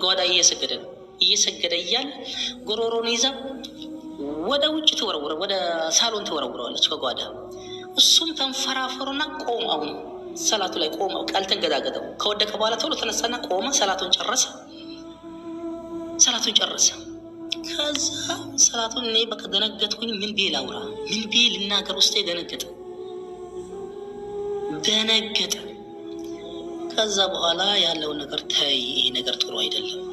ጓዳ እየሰገደ ነው። እየሰገደ እያለ ጉሮሮን ይዛ ወደ ውጭ ትወረውረ ወደ ሳሎን ትወረውረዋለች ከጓዳ። እሱም ተንፈራፈሩና ቆመ። አሁን ሰላቱ ላይ ቆመ። አልተንገዳገደው። ከወደቀ በኋላ ቶሎ ተነሳና ቆመ። ሰላቱን ጨረሰ። ሰላቱን ጨረሰ። ከዛ ሰላቱን እኔ በቃ ደነገጥኩኝ። ምን ብዬ ላውራ? ምን ብዬ ልናገር? ውስጤ ደነገጠ ደነገጠ። ከዛ በኋላ ያለውን ነገር ተይ፣ ይሄ ነገር ጥሩ አይደለም።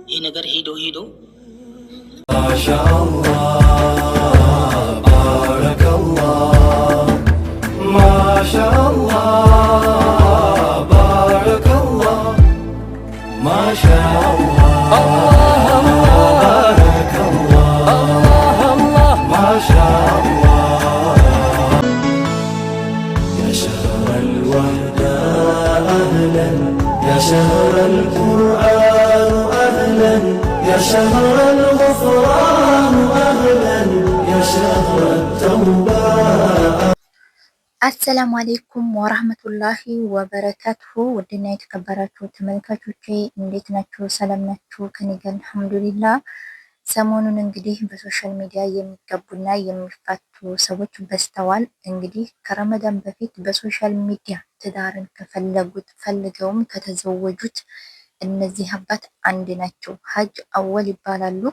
ይሄ ነገር ሄዶ ሄዶ ማሻአላህ ባረከላህ፣ ማሻአላህ ባረከላህ፣ ማሻአላህ ባረከላህ፣ ማሻአላህ። يا شهر الوحدة أهلا، يا شهر القرآن أهلا، يا شهر الغفران أهلا، يا شهر التوبة. السلام عليكم ورحمة الله وبركاته። ውድና የተከበራችሁ ተመልካቾቼ እንዴት ናችሁ? ሰላም ናችሁ? ከኔ ጋር الحمد لله። ሰሞኑን እንግዲህ በ social media የሚጋቡና የሚፋቱ ሰዎች በዝተዋል። እንግዲህ ከረመዳን በፊት በ social media ትዳርን ከፈለጉት ፈልገውም ከተዘወጁት እነዚህ አባት አንድ ናቸው። ሀጅ አወል ይባላሉ።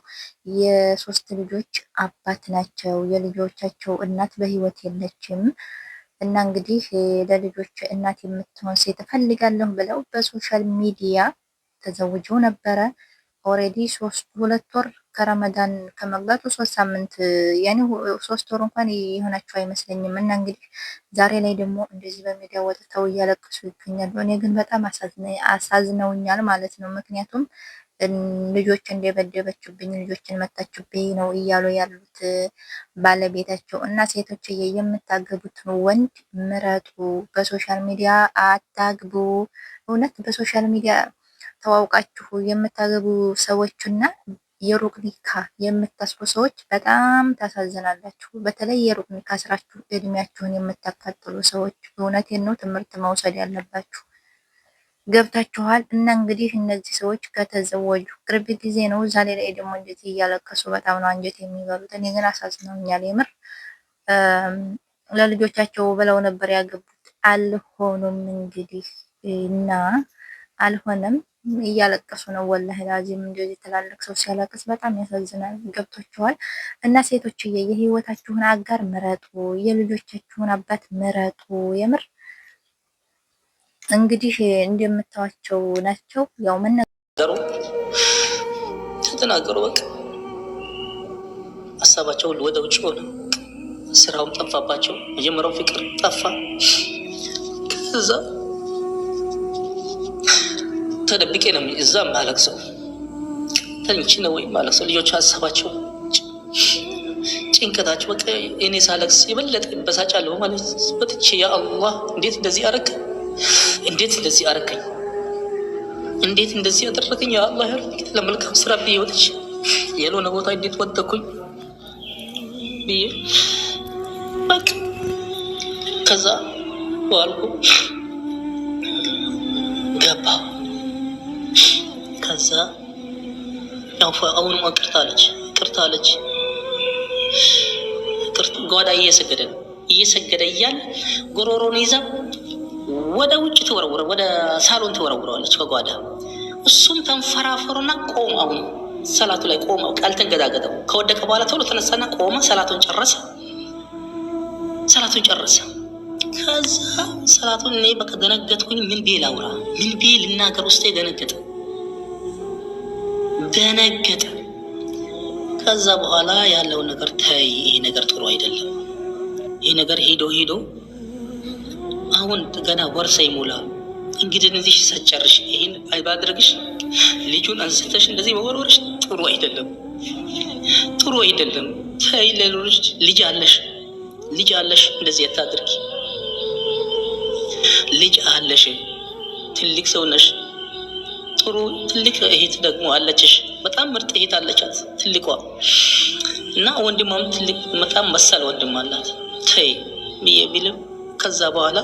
የሶስት ልጆች አባት ናቸው። የልጆቻቸው እናት በህይወት የለችም። እና እንግዲህ ለልጆች እናት የምትሆን ሴት እፈልጋለሁ ብለው በ social media ተዘውጀው ነበረ። Already 2 ወር ከረመዳን ከመግባቱ 3 ሳምንት፣ ያኔ 3 ወር እንኳን የሆናቸው አይመስለኝም። እና እንግዲህ ዛሬ ላይ ደግሞ እንደዚህ በሚዲያ ወጥተው እያለቀሱ ይገኛሉ። እኔ ግን በጣም አሳዝነውኛል ማለት ነው። ምክንያቱም ልጆች እንደበደበችብኝ፣ ልጆችን መታችብኝ ነው እያሉ ያሉት ባለቤታቸው። እና ሴቶች የምታገቡትን ወንድ ምረጡ፣ በ social media አታግቡ። እውነት በ social media ተዋውቃችሁ የምታገቡ ሰዎችና የሩቅ ኒካ የምታስሩ ሰዎች በጣም ታሳዝናላችሁ። በተለይ የሩቅ ኒካ ስራችሁ እድሜያችሁን የምታቃጥሉ ሰዎች እውነቴን ነው፣ ትምህርት መውሰድ ያለባችሁ ገብታችኋል። እና እንግዲህ እነዚህ ሰዎች ከተዘወጁ ቅርብ ጊዜ ነው። ዛሬ ላይ ደግሞ እንደዚህ እያለቀሱ በጣም ነው አንጀት የሚበሉት። እኔ ግን አሳዝነውኛል የምር። ለልጆቻቸው ብለው ነበር ያገቡት፣ አልሆኑም እንግዲህ እና አልሆነም። እያለቀሱ ነው። والله العظيم እንደዚህ ትላልቅ ሰው ሲያለቅስ በጣም ያሳዝናል። ገብቷችኋል? እና ሴቶችዬ የህይወታችሁን አጋር ምረጡ፣ የልጆቻችሁን አባት ምረጡ። የምር እንግዲህ እንደምታዋቸው ናቸው። ያው መነገሩ ተናገሩ። በቃ ሀሳባቸው ሁሉ ወደ ውጭ ሆነ። ስራውም ጠፋባቸው። መጀመሪያው ፍቅር ጠፋ። ከዛ ተደብቄ ነው እዛ ማለቅሰው፣ ተኝቼ ነው ወይ ማለቅሰው። ልጆች ሀሳባቸው ጭንቀታቸው በቃ እኔ ሳለቅስ የበለጠ ይበሳጫለሁ ማለት ወጥቼ ያ አላህ እንዴት እንደዚህ አረከኝ፣ እንዴት እንደዚህ አረከኝ፣ እንዴት እንደዚህ አደረገኝ፣ ያ አላህ ለመልካም ስራ ብዬ ወጥቼ ያልሆነ ቦታ እንዴት ወደኩኝ ብዬ በቃ ከዛ ዋልኩ ገባሁ። ከዛ ያው አሁንም ቅርታ አለች፣ ቅርታ አለች። ጓዳ እየሰገደ ነው። እየሰገደ እያለ ጉሮሮን ይዛ ወደ ውጭ ትወረውረ ወደ ሳሎን ትወረውረዋለች ከጓዳ። እሱም ተንፈራፈሩና ቆመ። አሁን ሰላቱ ላይ ቆመ። አልተንገዳገደው። ከወደቀ በኋላ ቶሎ ተነሳና ቆመ። ሰላቱን ጨረሰ። ሰላቱን ጨረሰ። ከዛ ሰላቱን እኔ በቃ ደነገጥኩኝ። ምን ብዬ ላውራ? ምን ብዬ ልናገር? ውስጤ ደነገጠ ደነገጠ። ከዛ በኋላ ያለውን ነገር ተይ፣ ይሄ ነገር ጥሩ አይደለም። ይሄ ነገር ሄዶ ሄዶ አሁን ገና ወር ሳይሞላ እንግዲህ እነዚህ ሳትጨርሽ ይሄን ባድረግሽ ልጁን አንስተሽ እንደዚህ መወርወርሽ ጥሩ አይደለም፣ ጥሩ አይደለም። ተይ፣ ለሌሎች ልጅ አለሽ፣ ልጅ አለሽ፣ እንደዚህ አታድርጊ። ልጅ አለሽ፣ ትልቅ ሰው ነሽ። ጥሩ ትልቅ እህት ደግሞ አለችሽ። በጣም ምርጥ እህት አለቻት ትልቋ፣ እና ወንድሟም ትልቅ በጣም መሰል ወንድም አላት። ተይ ብዬ ቢልም ከዛ በኋላ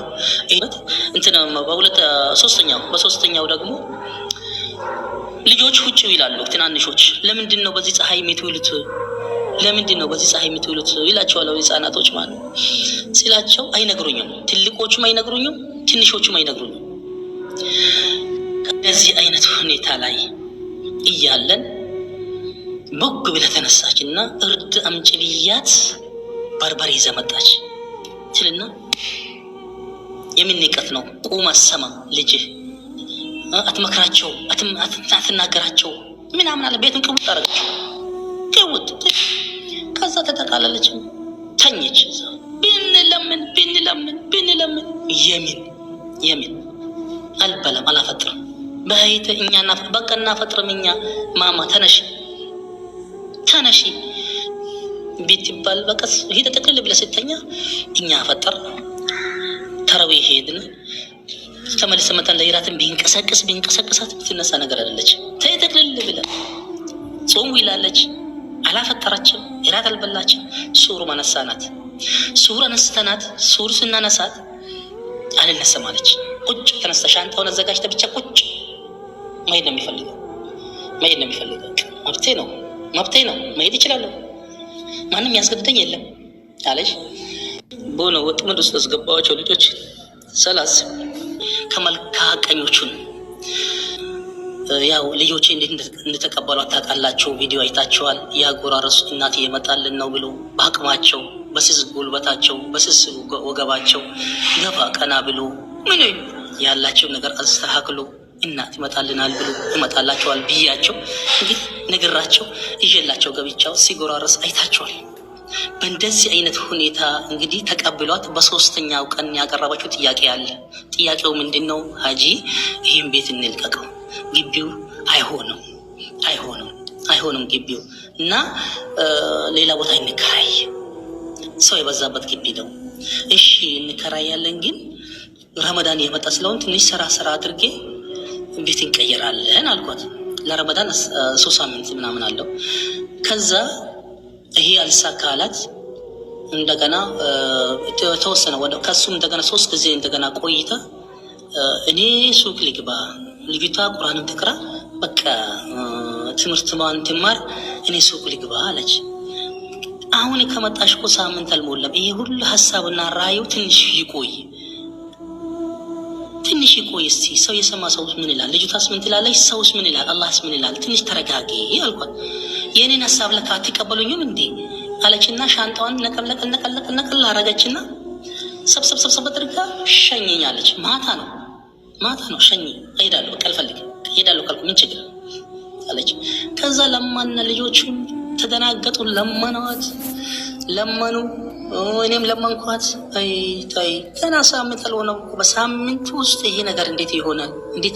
እንትን በሁለት ሶስተኛው በሶስተኛው ደግሞ ልጆች ውጭ ይላሉ ትናንሾች። ለምንድን ነው በዚህ ፀሐይ የምትውሉት? ለምንድን ነው በዚህ ፀሐይ የምትውሉት ይላቸዋል። ህጻናቶች ማለት ነው ሲላቸው አይነግሩኝም። ትልቆቹም አይነግሩኝም፣ ትንሾቹም አይነግሩኝም። ከዚህ አይነት ሁኔታ ላይ እያለን ቦግ ብለ ተነሳች እና እርድ አምጪ ብያት በርበሬ ይዛ መጣች ትልና የምን ንቀት ነው? ቁም አሰማም ልጅህ አትመክራቸው፣ አትናገራቸው ምናምን አለ። ቤቱን ቅውጥ አደረገችው፣ ቅውጥ። ከዛ ተጠቃለለች፣ ተኘች። ብንለምን ብንለምን ብንለምን የምን የምን አልበላም፣ አላፈጥርም። በይተ እኛ በቃ እናፈጥርም እኛ። ማማ ተነሽ ተነሺ ቤት ይባል በቃ ሄደ ጠቅልል ብለህ ስተኛ እኛ አፈጠር ተረዊ ሄድን። ተመልሰን መተን ለይራትን ቢንቀሳቀስ ቢንቀሳቀሳት ብትነሳ ነገር አይደለች። ተይ ጠቅልል ብለህ ጾም ይላለች። አላፈጠረችም፣ እራት አልበላችም። ሱሩ አነሳናት። ሱር አነስተናት፣ ሱር ስናነሳት አልነሳም አለች። ቁጭ ተነስታ ሻንጣውን አዘጋጅተ ብቻ ቁጭ መሄድ ነው የሚፈልገው፣ መሄድ ነው የሚፈልገው። መብቴ ነው፣ መብቴ ነው፣ መሄድ ይችላለሁ። ማንም ያስገድደኝ የለም አለች። በሆነ ወጥመድ ውስጥ አስገባዋቸው ልጆች ሰላስ ከመልካ ቀኞቹን ያው ልጆቼ እንዴት እንደተቀበሉ ታውቃላችሁ። ቪዲዮ አይታችኋል። ያጎራረሱ እናት እየመጣልን ነው ብሎ በአቅማቸው በስስ ጉልበታቸው በስስ ወገባቸው ገፋ ቀና ብሎ ምን ያላቸው ነገር አስተካክሎ እናት ይመጣልናል ብሎ ይመጣላቸዋል ብያቸው እንግዲህ ነግራቸው ይዤላቸው ገብቻው ሲጎራረስ አይታቸዋል። በእንደዚህ አይነት ሁኔታ እንግዲህ ተቀብሏት በሶስተኛው ቀን ያቀረበችው ጥያቄ አለ። ጥያቄው ምንድን ነው? ሀጂ ይህን ቤት እንልቀቀው፣ ግቢው አይሆንም፣ አይሆንም፣ አይሆንም ግቢው እና ሌላ ቦታ እንከራይ፣ ሰው የበዛበት ግቢ ነው። እሺ እንከራያለን፣ ግን ረመዳን የመጣ ስለሆን ትንሽ ሰራ ሰራ አድርጌ ቤት እንቀይራለን አልኳት። ለረመዳን 3 ሳምንት ምናምን አለው። ከዛ ይሄ አልሳካ አላት። እንደገና ተወሰነ ወደ ከሱም እንደገና 3 ጊዜ እንደገና ቆይታ እኔ ሱቅ ልግባ፣ ልጅቷ ቁርአንም ትቅራ፣ በቃ ትምህርት ትማር፣ እኔ ሱቅ ልግባ አለች። አሁን ከመጣሽ እኮ ሳምንት አልሞላም። ይሄ ሁሉ ሀሳብና ራእዩ ትንሽ ይቆይ ትንሽ ይቆይ እስቲ። ሰው የሰማ ሰው ምን ይላል? ልጅቷስ ምን ትላለች? ሰውስ ምን ይላል? አላህስ ምን ይላል? ትንሽ ተረጋጊ አልኳት። የእኔን ሀሳብ ለካ አትቀበሉኝም እንዴ አለችና ሻንጣዋን ነቀል ነቀል ነቀል ነቀል ነቀል አረገችና ሰብሰብ ሰብሰብ አድርጋ ሸኘኝ አለች። ማታ ነው ማታ ነው ሸኝ እሄዳለሁ፣ በቃ አልፈልግም እሄዳለሁ ካልኩ ምን ችግር አለች። ከዛ ለማና ልጆቹ ተደናገጡ። ለመኗት ለመኑ፣ እኔም ለመንኳት። አይ ተይ ገና ሳምንት አልሆነም እኮ በሳምንት ውስጥ ይሄ ነገር እንዴት ይሆናል? እንዴት